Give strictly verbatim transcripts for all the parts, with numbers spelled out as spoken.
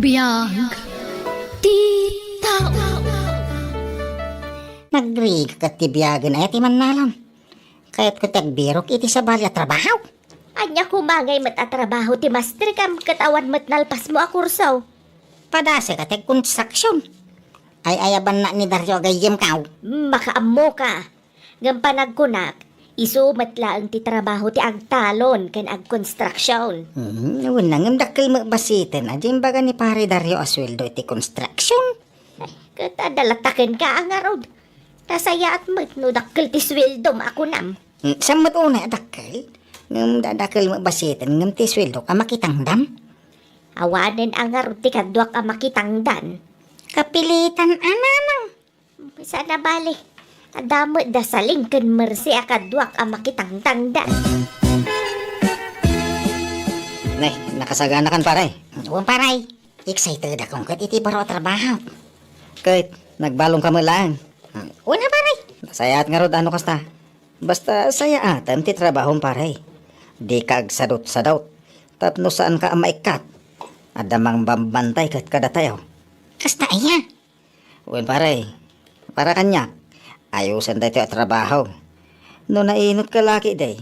Biag ti tao. Nagrigat ti biagen aya ti mannalon. Kayatko ti agbirok iti sabali a trabaho. Ania koma ngay met a trabaho ti masterkam ket awan met nalpasmo a kurso? Padasek a ti agkonstruksion. Ay-ayabanna ni Dario a gayyemkaw. Makaammoka. Ngem panagkunak, isu met laeng ti trabaho ti agtalon ken agkonstruksion. Hmm, wen, ngem dakkel met basiten a di imbaga ni Pare Dario a sueldo iti konstruksion. Ay, ket adda latta kenka a ngarud. Nasayaat met no dakkel ti sueldom a kunam. Hmm, saan met unay a dakkel? Ngem da-, dakkel met basiten ngem ti sueldok a makitangdan. Awanen a ngarud ti kaduak a makitangdan. Kapilitan a nanang. Saan a bale. Adda met da Saling ken Mercy a kaduak a makitangtangdan. Nay, nakasaganakan, pare. Wen, pare. Excited akon ket iti baro a trabaho. Ket, nagbalongka met laeng. Wen a, pare. Nasayaat ngarud a no kasta. Basta sayaatem ti trabahom, pare. Dika agsadutsadut. Tapno saanka a maikkat. Adda mangbambantay ket kadatayo. Kasta aya? Wen, pare, para kaniak, ayosen daytoy a trabaho. No nainot ka laki, day,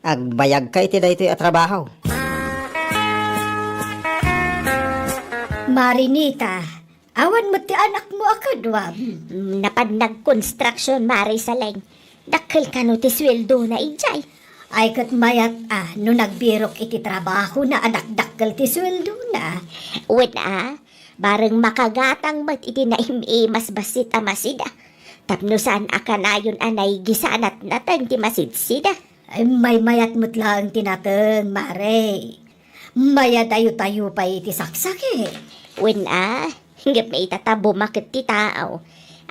agbayagka iti daytoy a trabaho. Marinita, awan met ti anakmo a kaduam? Mm, napan nagkonstruksion, Mari Saleng. Dakkel kano ti sueldona idiay? Ay, ket mayat a, no nagbirok iti trabahona a dakdakkel ti sueldona. Wen a, bareng makagatang met iti naim-imas bassit a masida. Tapno saan a kanayon a naigisanat nateng ti masidsida. Ay, maymayat met laeng ti nateng, Mare. Mayadayo-tayo pay iti saksakit. Wen a, ngem ita ta bumaket ti tao.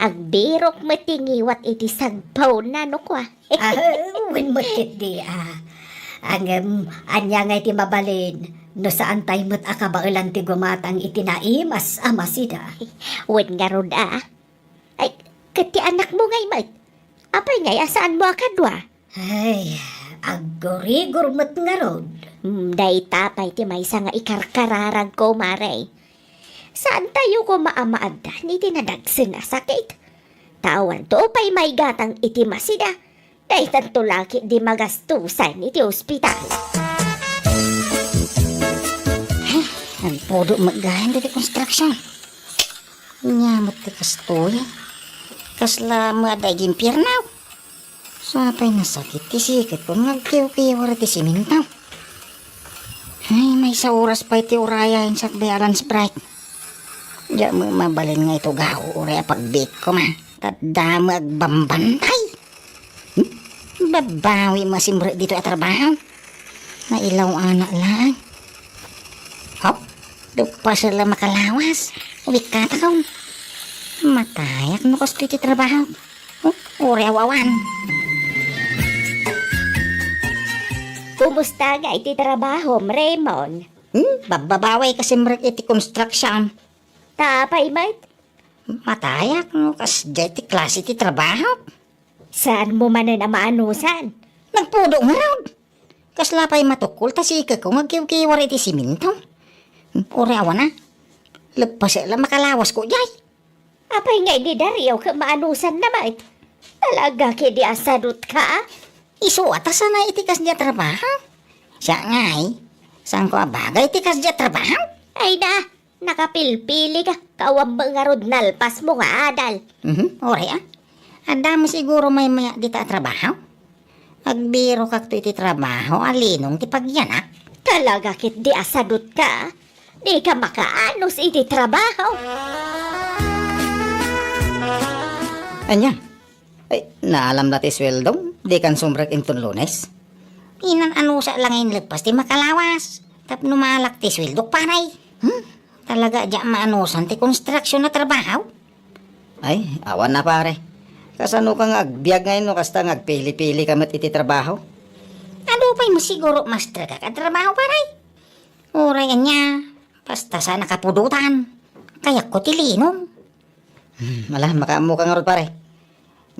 Agbirok met ti ngiwat iti sagpawna no kua. Ah, wen met ketdi a. Ngem, ania ngay ti mabalin no saantay met a kabaelan ti gumatang iti naimas a masida? Wen ngarud a. Ay, ket ti anakmo ngay met? Apay ngay a saanmo a kadua? Ay, aggurigor met ngarud. Hmm, dayta pay ti maysa nga ikarkararagko, Mare. Saantayo koma a maaddan iti nadagsen a sakit. Ta awanto pay maigatang iti masida. Daytanto la ketdi magastusan iti ospital. Ay, nagpudo met gayam ditoy konstruksion. Ania met ti kastoy? Kasla met adda iti impierno? Sapay nasakit ti siketko nga agkiwkiwar iti siminto. Ay, maysa oras pay ti urayen sakbay a lunch break. Diak met mabalin nga itugaw uray a pagbiit koma. Tadda met agbambantay. Hmm? Babawi met a simrek ditoy a trabaho. Nailaw-anak laeng. Hop, leppasek la makalawas. Uwikkatakon. Matayak no kastoy ti trabaho. Hmm? Uray awan. Kumusta ngay ti trabahom, Raymond? Hmm? Bababawi ka simrek iti construction. Ta apay met? Matayak no kasdiay ti klase ti trabaho. Saanmo manen a maanusan? Nagpudo ngarud. Kasla pay matukol ta siketko nga agkiwkiwar iti siminto. Uray awan a. Leppasek la makalawasko diay. Apay ngay ni Dario ket maanusanna met? Talaga ketdi a sadutka a? Isu a ta sanay iti kasdiay a trabaho. Siak ngay, saanko a bagay ti kasdiay a trabaho? Ay na, nakapilpilika, awan met ngarud nalpasmo nga adal. Mhm, uray a. Adda met siguro maymayat dita a trabaho? Agbirokakto iti trabaho a linong ti pagyanak. Talaga ketdi a sadutka a. Dika makaanus iti trabaho. Ania? Ay, naalam la ti sueldom? Dikan sumrek inton Lunes? Inan-anusak la nga inleppas ti makalawas. Tapno maalak ti sueldok, pare. Hmm? Talaga diak maanusan ti konstruksion a trabaho? Ay, awan a, pare. Kasanoka nga agbiag ngay no kasta nga agpili-pilika met iti trabaho? Adu pay met siguro masterka a trabaho, pare. Uray ania, basta saan a kapudotan. Kayatko ti linong. Hmm, ala, makaammoka ngarud, pare.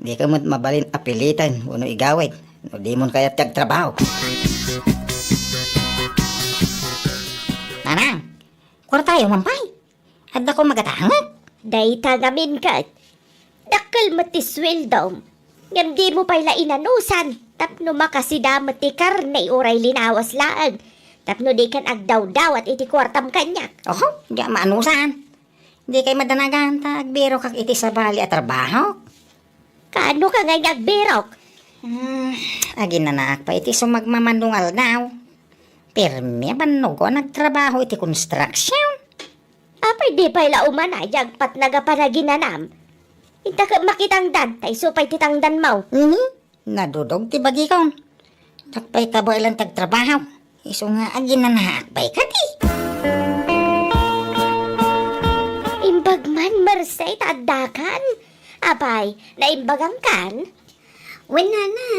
Dika met mabalin a piliten wenno igawid no dimon kayat ti agtrabaho. Nanang, kuartayo man pay. Adda ko magatangek? Dayta ngamin ket. Dakkel met ti sueldom. Ngem dimo pay la inanusan tapno makasida met ti karne uray linawas laeng. Tapno dikan agdawdawat iti kuartam kaniak. Oho, diak maanusan. Dikay madanagan ta agbirokak iti sabali a trabaho. Kaano ka ngay nga agbirok? Hmm, aginanaak pay iti sumagmamano nga aldaw. Pirmi a bannogko a nagtrabaho iti construction. Apay di pay la umana, agpatnag a panaginanam? Inta ket makitangdan, ta isu pay ti tangdanmo. Mhm. Nadudog ti bagikon. Dakpay kabaelan ti agtrabaho. Isu nga aginanaak pay kadi. Imbag man, Merced, ta addakan. Apay, naimbagangkan? Wen, nana.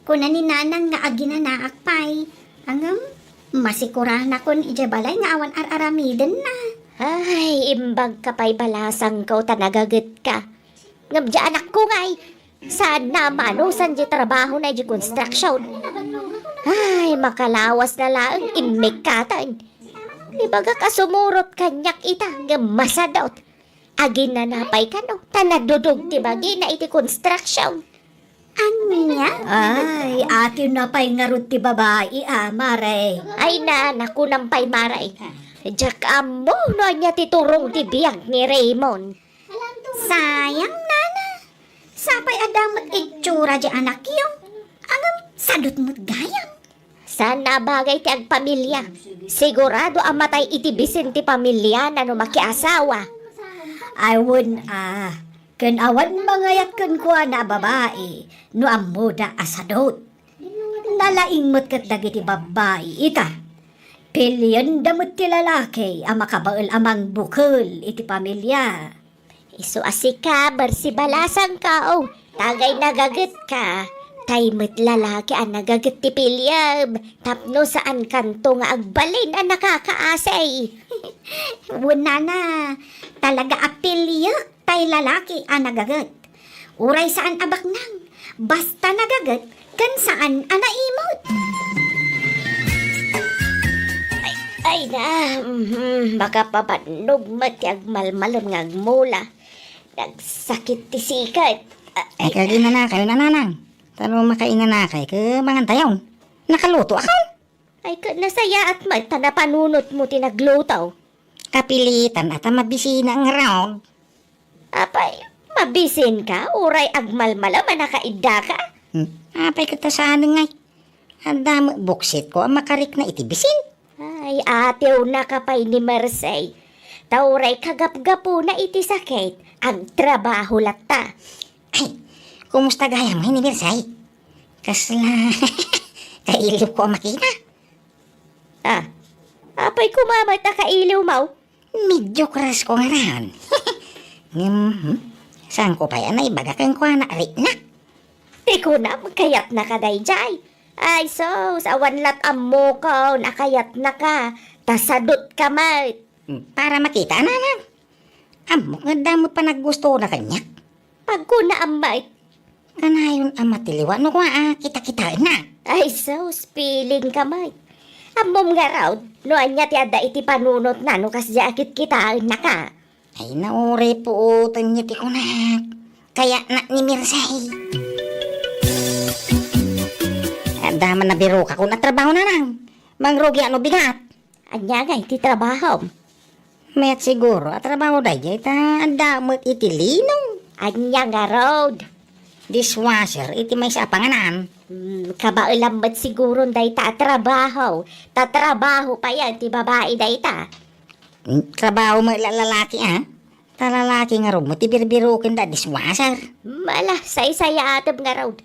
Kuna ni nanang nga aginanaak pay. Ngem, masikuranakon idiay balay nga awan ar-aramidenna. Ay, imbagka pay balasangko ta nagagetka. Ngem di anakko ngay, saanna a maanusan di trabahona idiay construction. Ay, makalawas na laeng immikkaten. Ibagak a sumurot kaniak ita, ngem masadot. Aginana pay kano, ta nadudog ti bagina iti construction. Ania? Ay, atin na pay ngarud ti babai, a, mare. Ay na, nakunam pay, mare. Diak ammo no ania ti turong ti biag ni Raymond. Sayang, nana. Sapay adda met itsura di anakyo. Ngem, sadot met gayam. Saan a bagay ti agpamilia. Sigurado a matay iti bisin ti pamiliana no makiasawa. Ay, wen, a, ken awan mangayat kenkuana a babai no ammoda a sadot. Nalaing met ket dagiti babbai ita. Pilienda met ti lalaki a makabael a mangbukel iti pamilia. Isu a sika, Merced, balasangko, o, tagay nagagetka. Tay met lalaki a nagaget ti piliem, tapno saankanto nga agbalin a nakakaasi. Wen, nana, talaga a piliek tay lalaki a nagaget. Uray saan a baknang, basta nagaget ken saan a naimut. Ay, ay na, mhm, makapabannog met ti agmalmalem nga agmula. Nagsakit ti sikat. A-, Ay, ay, kaginanakayo, nanang. Tano makainanakay, ket mangantayon. Nakalutoakon? Ay, ket nasayaat met ta napanunotmo ti nagluto. Kapilitan a ta mabisina ngarud. Apay, mabisinka, uray agmalmalem a nakaiddaka? Hmm, apay ket ta saan ngay? Adda met buksitko a makarikna iti bisin. Ay, atiwnaka pay ni Merced. Ta uray kagapgapuna iti sakit, agtrabaho latta. Ay, kumusta gayam ngay ni Merced? Kasla kailiwko a makita. Ah, apay koma met a kailiwmo? Medyo crush ko ngarud. Ngem, hmm, saanko pay a naibaga kenkuana a riknak? Ti kunam, kayatnaka daydiay. Ay sus, awan lat ammokon a kayatnaka, ta sadotka met. Hmm, para makita, nanang. Ammok nga adda met panaggustona kaniak. Pagkunaam met. Kanayon a matiliw no kua a kitakitaenna. Ay sus, piling ka met. Ammom ngarud, no ania ti adda iti panunotna no kasdiay a kitkitaennaka. Ay, nauray puoten ti kunak. Kayatnak ni Merced. Adda man nabirokakon a trabaho, nanang. Mangrugiak no bigat. Ania ngay ti trabahom? Mayat siguro a trabaho daydiay ta adda met iti lino. Ania ngarud? Dishwasher iti maysa a panganan. Hmm, kabaelam met siguron dayta a trabaho. Ta trabaho payen ti babai dayta. Hmm, trabaho met la lalaki, a? Ta lalaki ngarud met ti birbirokenda a dishwasher. Mala, saysayaatem ngarud.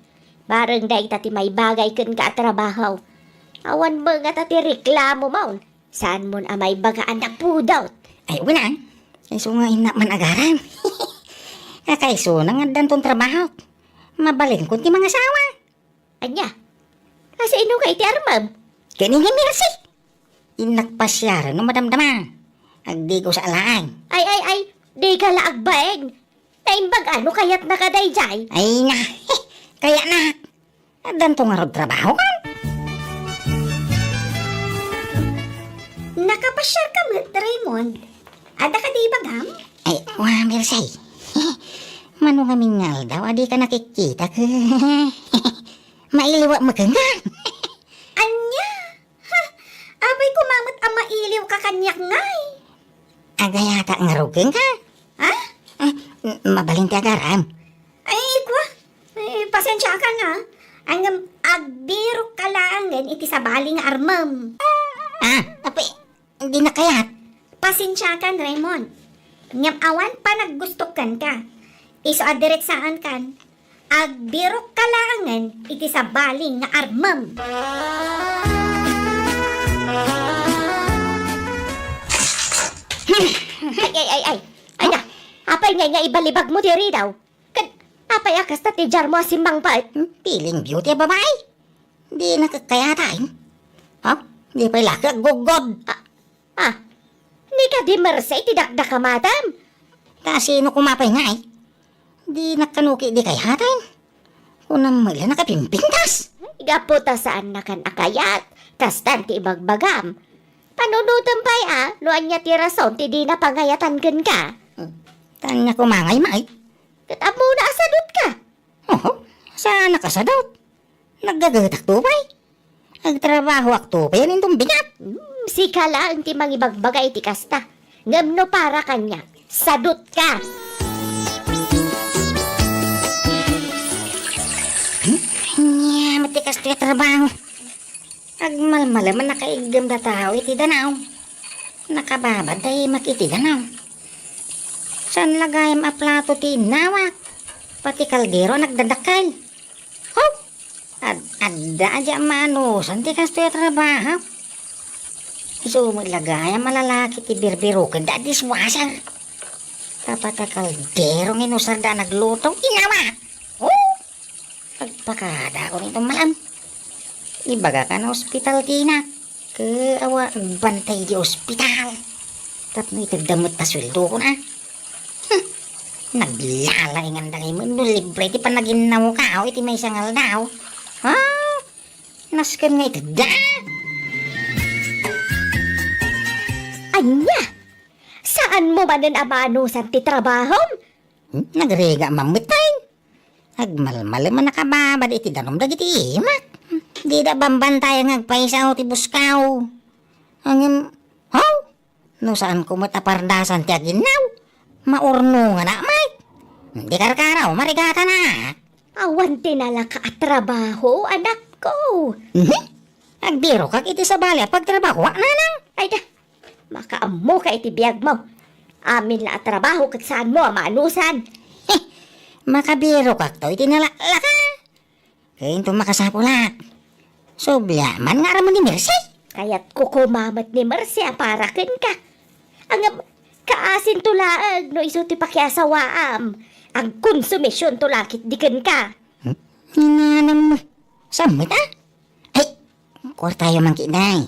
Bareng dayta ti maibagay kenka a trabaho. Awan met ngata ti reklamomon. Saanmon a maibaga a napudot? Ay, wen a. Isu nga innak man agaram. Kakaisuna nga addanton trabaho. Mabalinkon ti mangasawa. Ania? Kasino ngay ti armem? Ken ni Merced. Innak pasiaren no madamdama. Agdigosa laeng. Ay, ay, ay, dika la agbain. Naimbag a no kayatnaka daydiay. Ay na, kayatnak. Addanto ngarud trabaho kan? Nakapasiarka met, Raymond? Adda kadi ibagam? Ay, wa, Merced. Mano ngamin nga aldaw a dika nakitkita ket mailiwak met kenka. Ania? Ha? Apay koma met a mailiwka kaniak ngay? Agayatak ngarud kenka. Ha? Ah, m-, mabalin ti agaram. Ay, kua. Ay, pasensiakan, ha. Ngem agbirokka laengen iti sabali nga armem. Ah, apay, dinak kayat. Pasensiakan, Raymond. Ngem awan panaggusto kenka. Isu a diretsaankan, agbirokka laengen iti sabali nga armem. Ay, ay, ay, ay. Ay, na. Apay ngay nga ibalibagmo diri daw? Ket apay a kasta ti diarmo a simmangpet? Hmm, feeling beauty a babai. Dinak kayat, ay. Ha? Di pay la ket aggugod. Ah, ah. Ni kadi Merced ti dakdakamatem? Ta sino koma pay ngay? Dinak kano ket di kayat, ay. Kunam met la nakapimpintas. Gapu ta saannakan a kayat, kastan ti ibagbagam. Panunotem pay a, no ania ti rason ti dina pangayatan kenka. Hmm. Ta ania koma ngay, may? Ket ammona a sadutka. Oho, saanak a sadut. Naggagatakto pay. Agtrabahoakto pay, inton bigat. Hmm, sika laeng ti mangibagbaga iti kasta. Ngem no para kaniak, sadutka. Hmm? Ania met ti kastoy a trabaho? Agmalmalemen a kaiggem da tao iti danaw. Nakababad da imak iti danaw. Saan la gayam a plato ti innawak? Pati kaldero a nagdadakkel. Ho! Ad-, adda a diak maanusan ti kastoy a trabaho. Isu met la gayam a lalaki ti birbiroken da a dishwasher. Tapno ti kaldero nga inusar da a nagluto, innawak. Oh! Agpakadakon iton malam. Ibagak a naospital ti inak. Ket awan agbantay di ospital. Tapno itedda met ta sueldokon, a. Hmm. Naglalaingan da ngay met no libre ti panaginnawko iti maysa nga aldaw. Ha? Nasken nga itedda. Ania? Saanmo manen a maanusan ti trabahom? Hmm? Nagrigat man met, ay. Agmalmalemen a nakababad iti danum dagiti imak. Dida bambantayan nga agpayso ti buskaw. Ngem, haw? No saanko met a pardasan ti aginnaw, maurnonganak met. Di karkaraw, marigatanak. Awan ti nalaka a trabaho, anakko. Mhm. Agbirokak iti sabali a pagtrabahoak, nanang. Ay da, makaammoka iti biagmo. Amin la a trabaho ket saanmo a maanusan. Heh, makabirokakto iti nalaklaka. Ket inton makasapulak, subli man nga arammo ni Mercy. Kayatko koma met ni Mercy a para kenka. Ngem, kaasinto laeng no isu ti pakiasawaam. Agkonsumisionto la ketdi kenka. Hmm? Ni nanang mo. Saan met, a? Ay, kuartayo man ketdi.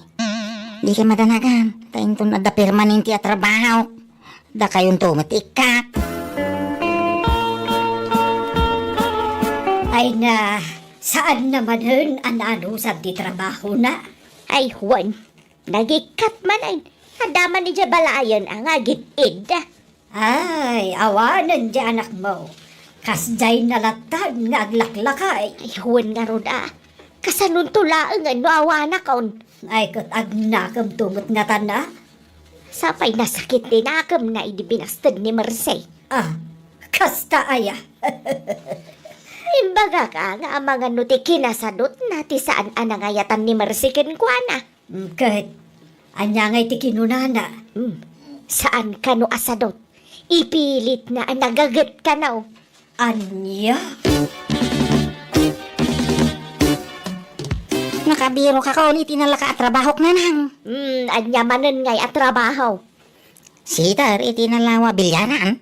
Dika madanagan, ta inton adda permanente a trabaho, dakayonto met ti ikkak. Ay na, saanna manen a naanusan ti trabahona? Ay, wen, nagikkat manen. Adda man idiay balayen a nga agid-id. Ay, awanen di anakmo. Kasdiay na latta nga aglaklakay. Ay, wen ngarud a. Kasanonto laengen no awanakon? Ay, ket agnakemto met ngatan a. Sapay nasakit ti nakemna idi binasted ni Mercy. Ah, kasta aya. Imbagak a nga amangan no ti kinasadutna ti saan a nangayatan ni Mercy kenkuana. Mm, ket ania ngay ti kinunana? Mm, saan kano a sadut. Ipilitna a nagaget kano. Ania? Nakabirokakon iti nalaka a trabahok, nanang. Mm, ania manen ngay a trabaho? Sitter iti nalawa bilyaran.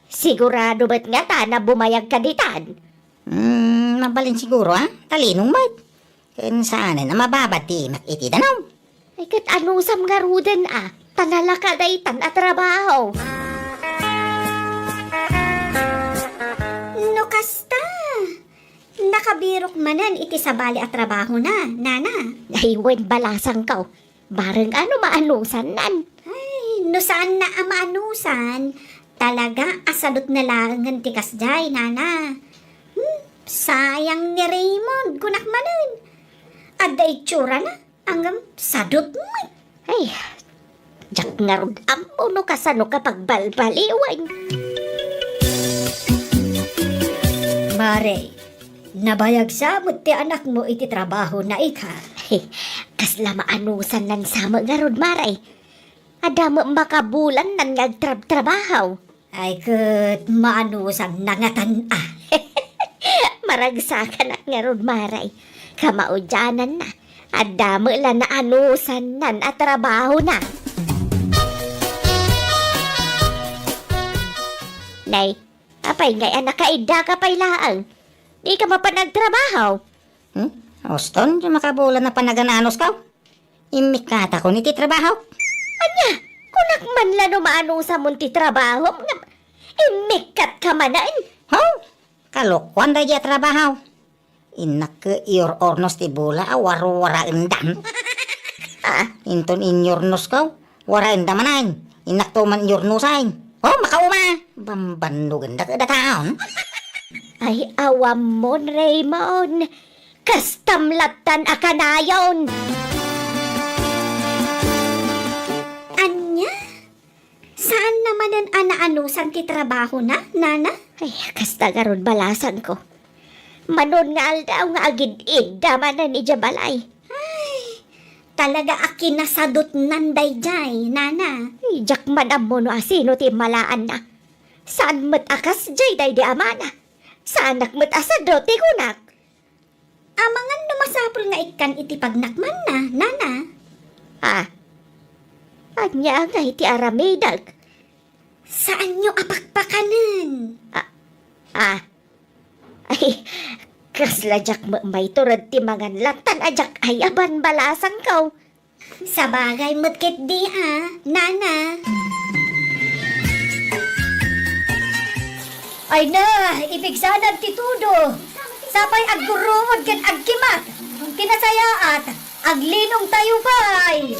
Sigurado met ngatan a bumayagka ditan? Mm, mabalin siguro, a. Talinong met. Ken saanen a mababad ti imak iti danum. Ay, ket anusam ngaruden a, ta nalaka daytan a trabaho. No kasta, nakabirok manen iti sabali a trabahona, nana. Ay, wen, balasangko. Bareng a no maanusannan. Ay, No saanna a maanusan, talaga a sadutna laengen ti kasdiay, nana. Hmm, sayang ni Raymond, kunak manen. Adda itsurana, ngem sadut met. Ay, diak ngarud ammo no kasano ka pagbalbaliwen. Mare, nabayag sa met ti anakmo iti trabahona ita. Ay, kasla maanusannan sa met ngarud, Mare. Adda met makabulannan nga agtrabtrabaho. Ay, ket maanusanna ngatan a. Maragsakanak ngarud, Mare. Kamaudiananna, adda met la naanusannan a trabahona. Nay, apay ngay a nakaiddaka pay laeng? Dika mapan agtrabaho? Hmm? Uston, ti makabulan a panagan-anusko. Immikkatakon iti trabaho. Ania? Kunak man la no maanusamon ti trabahom nga immikkatka manen. Ho? Kalokuan daydi a trabaho. Innak ket iyor-ornos ti bola a warwaraendan. Ah, inton inyornosko, waraenda manen. Innakto man iyornosen. Oh, makauma! Bambannogendak a dataon. Ay, awammon, Raymond. Kastam lattan a kanayon. Ania? Saanna manen a naanusan ti trabahona, nana? Ay, kasta garud balasangko. Manon nga aldaw nga agid-idda manen idiay balay. Ay, talaga a kinasadutnan daydiay, nana. Ay, diak man ammo no asino ti immalaanna. Saan met a kasdiay daydi amana. Saanak met a sadut ti kunak. Amangan no masapul nga ikkan iti pagnakmanna, nana. Ah, ania ngay ti aramidek? Saanyo a pakpakanen. Ah, ah. Ay, kasla diak met maitured ti mangan lattan a diak ayaban balasangko. Sabagay met ketdi a, nana. Ay na, ipigsanan ti tudo. Sapay agguruod ken agkimat. Ti nasayaat, aglinong tayo pay.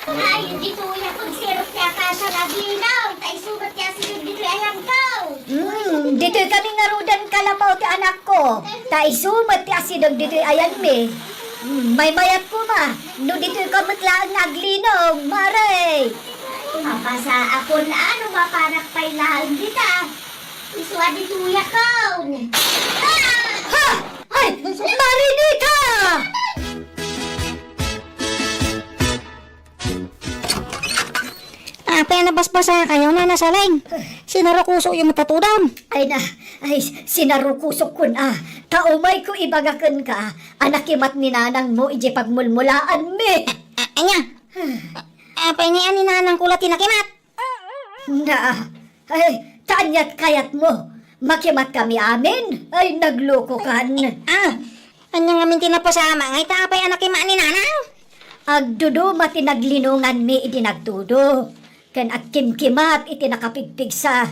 Ay, ditoy a pagsirok ti akasya nga aglinong, ta isu met ti asideg ditoy ayanko. Hmm, ditoy kami ngaruden kalapaw ti anakko, ta isu met ti asideg ditoy ayanmi. Hmm, maymayat koma, no ditoy ka met laeng nga aglinong, mare. Mapasaakon a no mapanak pay laeng dita. Isu a ditoy akon. Ah! Ha! Ay, Marinita! Apay a nabasbasakayo, Nana Saleng? Sinarukusokyo met a tudom. Ay na, ay, sinarukusokkon a. Ta umayko ibaga kenka a nakimat ni nanangmo idiay pagmulmulaanmi. A-, a-, ania? Apay ngay a ni nanangko la ti nakimat? Na, ay, ta aniat kayatmo? Makimatkami amin? Ay, naglokokan. Ah, ania ngamin ti napasamak ngay ta apay a nakimat ni nanang? Agduduma ti naglinonganmi idi nagtudo, ken agkimkimat iti nakapigpigsa.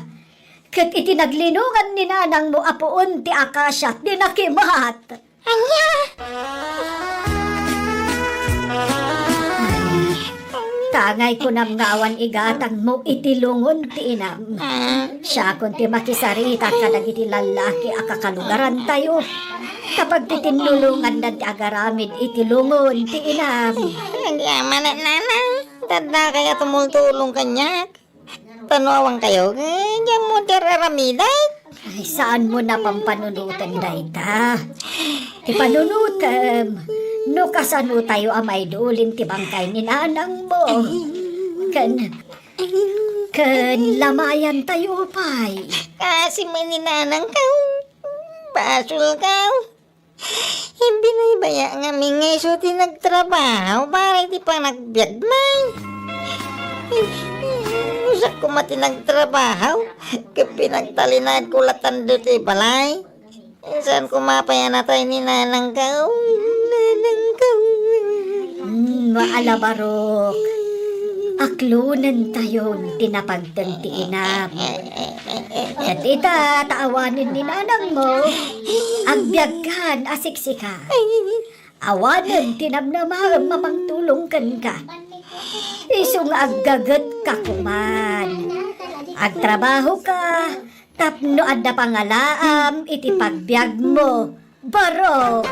Ket iti naglinongan ni nanangmo a puon ti akasia ti nakimat. Ania? Tangay kunam nga awan igatangmo iti lungon ti inam. Siakon ti makisarita kadagiti lallaki a kakalugarantayo. Kapag ti tinnulongandan ti agaramid iti lungon ti inam. Agyamanak, Nana. Tadda kay a tumultulong kaniak. Ta no awan kayo, eh, diak mo ti ar-aramidek. Ay, saanmo a pampanunoten dayta? Ti panunotem, no kasano tayo a maidulin ti bangkay ni nanangmo. Ken, ken lamayan tayo pay. Kasi may ni nanang ka. Basol ka. Ibinaybaya ngamin nga isu ti nagtrabaho para iti panagbiagmi. Usak koma ti nagtrabaho, ket pinagtalinaedko lattan ditoy balay. Saan koma pay a natay ni nanangko, nanangko. Hmm, maalabarok. Aklonentayon ti napagteng ti inam. Ket ita, ta awanen ni nanangmo, agbiagkan a siksika. Awanen ti namnamaem a mangtulong kenka. Isu nga aggagetka koman. Agtrabahoka tapno adda pangalaam iti pagbiagmo. Barok!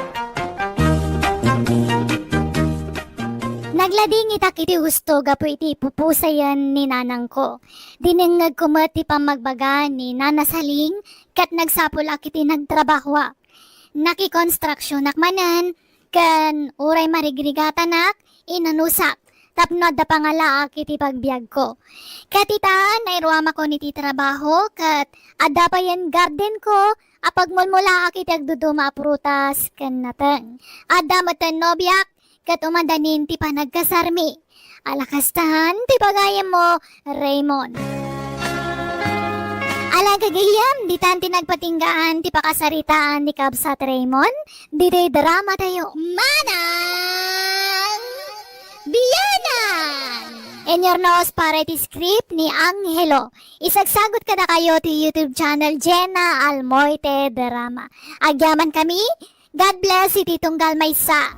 Nagladingitak iti husto gapu iti pupusayen ni nanangko. Dinengngegko met ti pammagbaga ni Nana Saling ket nagsapulak iti nagtrabahoak. Nakikonstruksionak manen ken uray marigrigatanak, inanusak tapno adda pangalaak iti pagbiagko. Ket ita, nairuamakon iti trabaho ket adda payen gardenko a pagmulmulaak iti agduduma a prutas ken nateng. Adda metten nobiak ket umadanin ti panagkasarmi. Ala kastan ti pagayammo, Raymond. Ala gagayam, ditan ti nagpatinggaan ti pakasaritaan ni Kabsat Raymond, ditoy drama tayo. Manang Biyanan! Inyurnos para iti script ni Angelo. Isagsagot kadakayo ti YouTube channel Jenna Almoite Drama. Agyaman kami, God bless iti tunggal maysa.